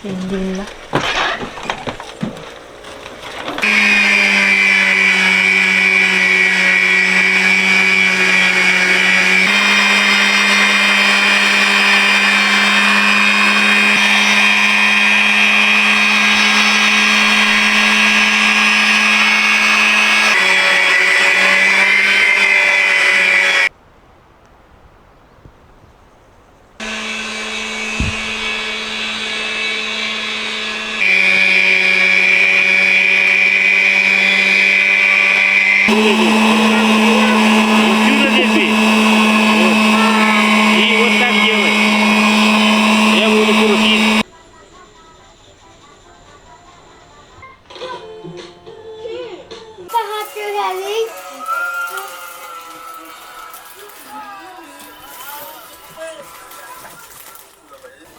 Hindi na. Вот сюда держи. Вот. И вот так делай. Я буду крутить.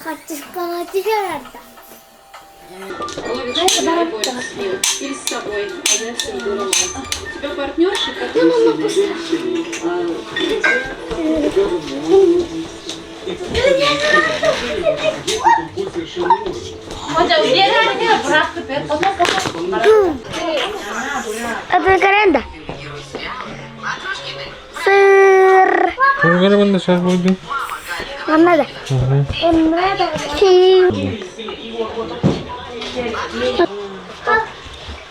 Хаччыскаҕа түһэрэрдэ. Или с собой, а я с У тебя партнерша, Атын да. Сыр. Көргөрө манна шар буйду. Манна да. Онна да.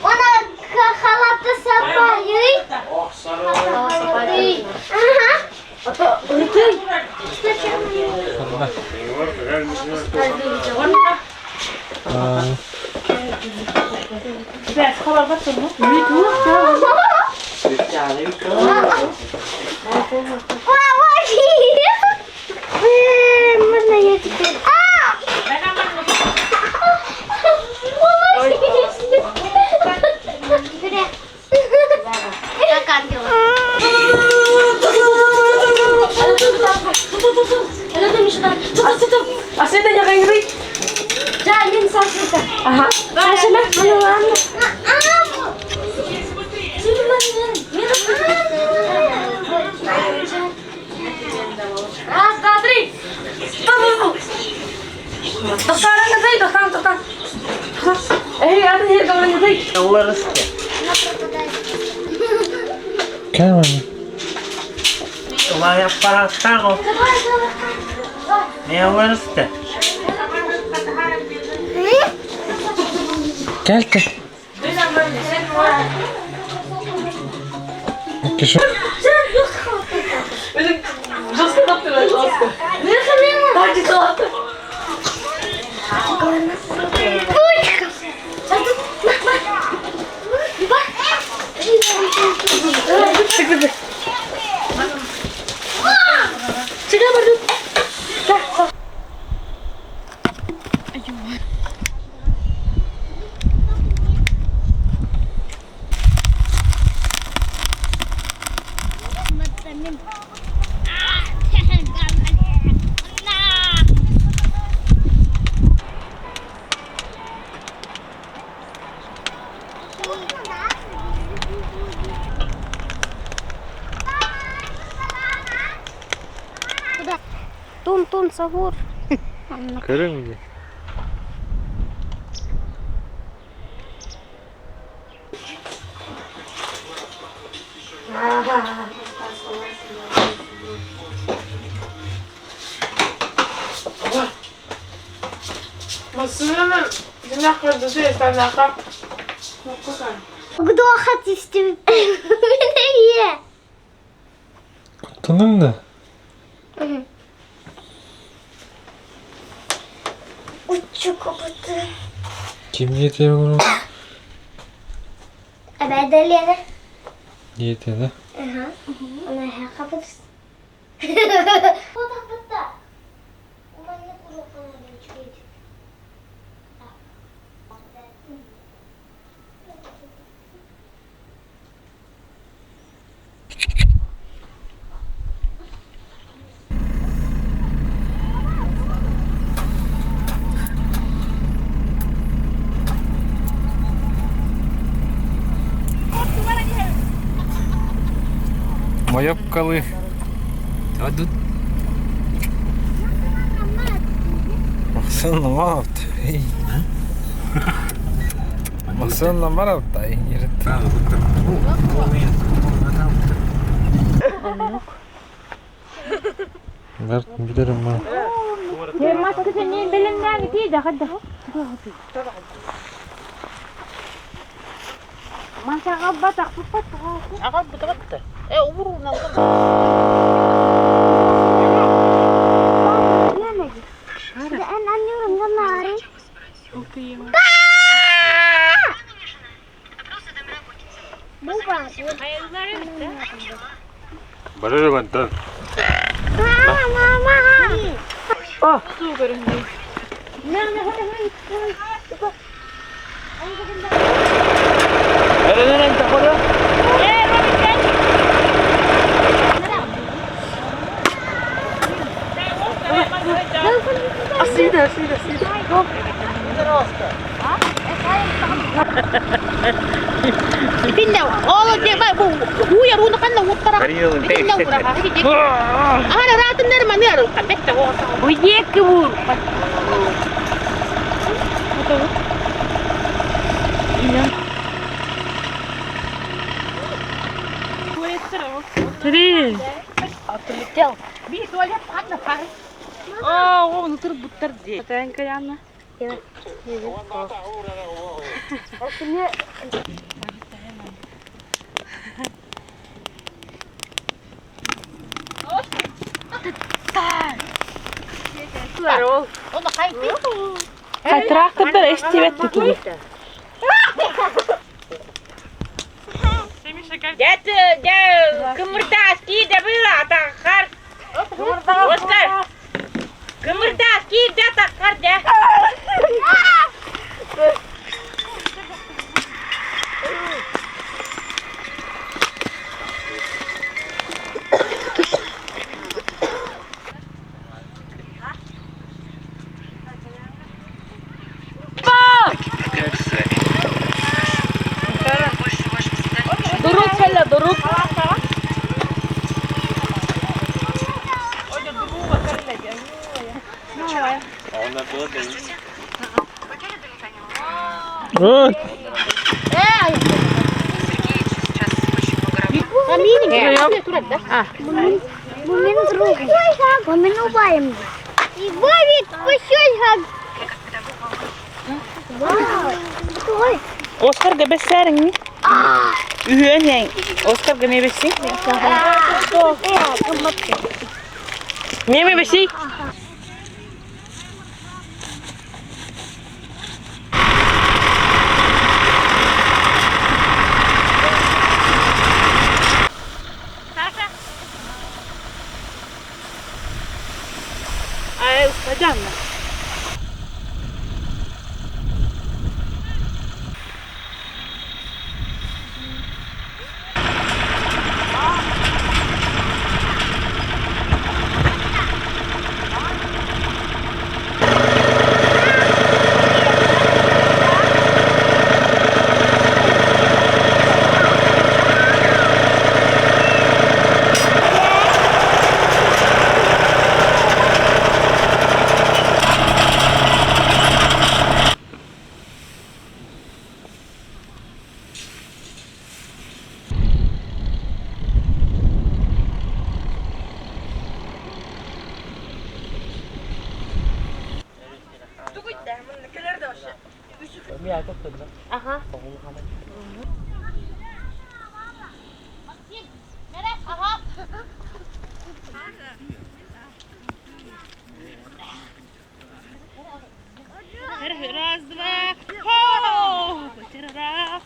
Она халаты сапайы. Халаты. Ага. Можно я теперь? А! Как ангел. Раз, два, три. Кэл Кэл кэл. Кеше. Тун-тун сахур. Көрөҥ дии. Куттанным да? Кимҥэ этиэм олорон? Эбэ Лена. Диэтэ Ага. Она хапытыс. Мойопкалы. Махсан Махсан Бэрт билэрим ма. Барар мантан. Трактордар эстибет тутугу. Ой! Мумин друг. Мумин убаем. И бабит пощёль Вау! Ой! Оскар габессәриңни? Үһүөн яң. Оскар гамебесси. Мемебесси. Ay, ustacanla. Раз, два, хо! Раз.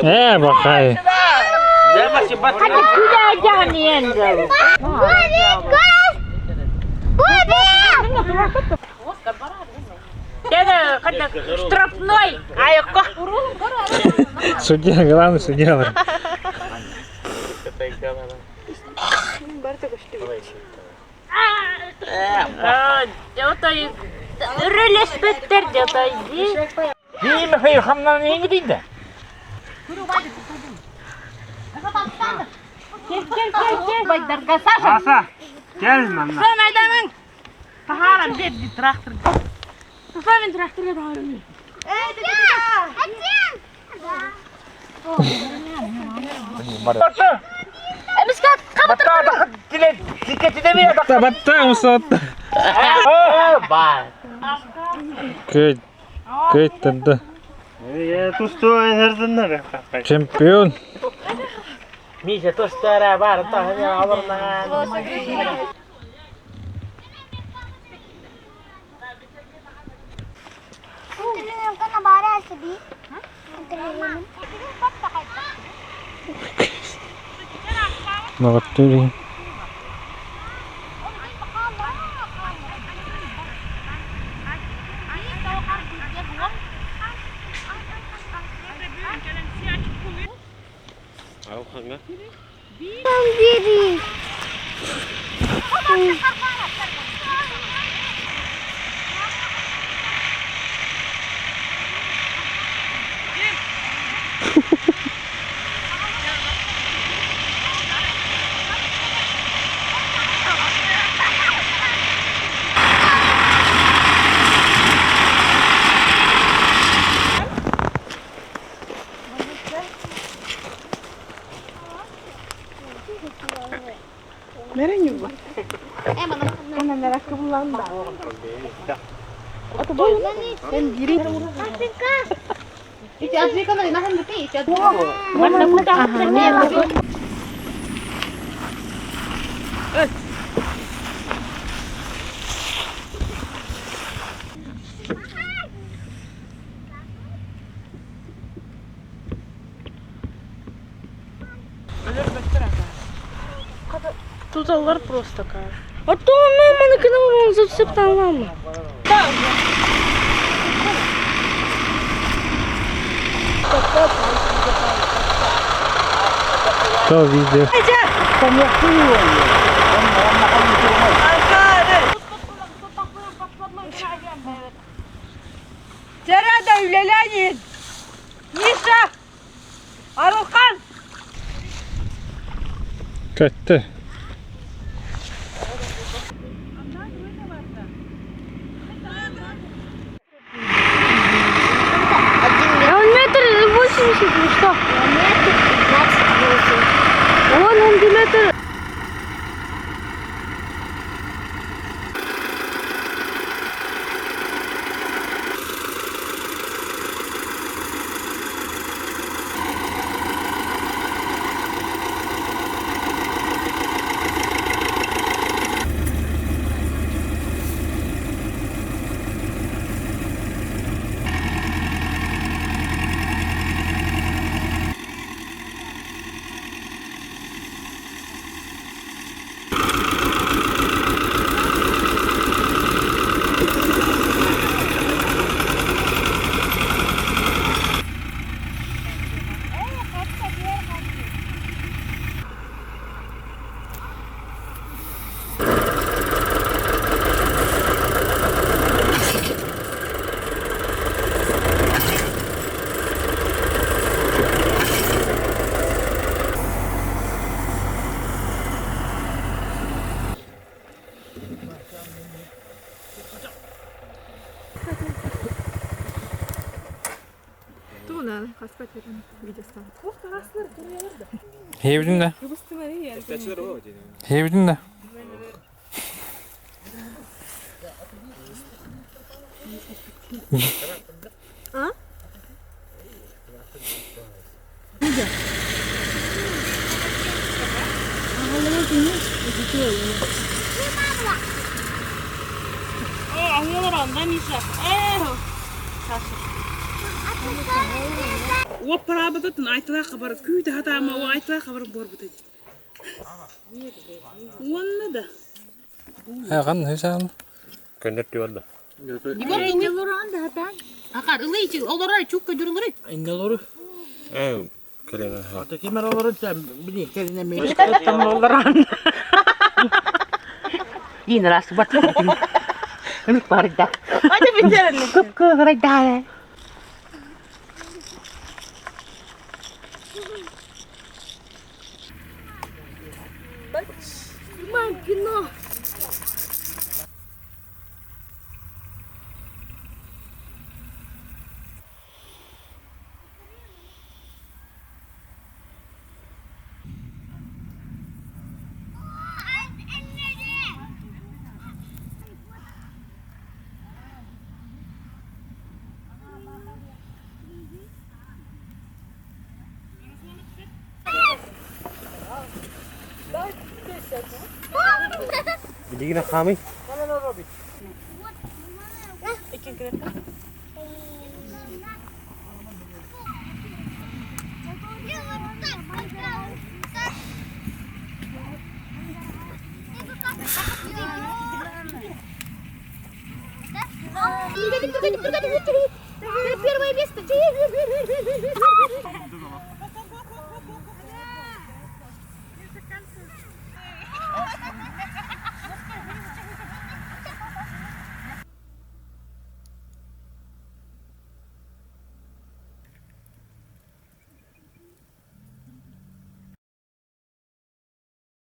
Ээ, бахай. Штрафной! Айыкка! Судья, главный судья. Өрөлөспөттөр дьатай Кел, кел, кел, кел. Байдарга Саша. Аса, gel manna. Сам айдамың. Тахарам берди трактор. Саша тракторга тахарам. Батта, батта, усатта. Көй, көй тырды. Чемпион. Молодцы. Тузалар просто кайф. А то мама на канал зацептала. То видео. Жарада үлеләйін. Миша! Арылхан! Көттü. Он метр восемьдесят, ну что? Метр 28. Он, он метр. Хэвдин да. Хэвдин да. Уоппараабытын айтылаахха бар күүтэ хатаама о айтылаахха бар буорбута дии. Уонна да. Хан хысаан. Көннөр түөрдө. Акар ылый олорор чукка дюрулары. Э, кэлэн Дин раз бат. Ынық барда. Көп көгірайда. Снимаем кино. Билигин хаамый. Первое место.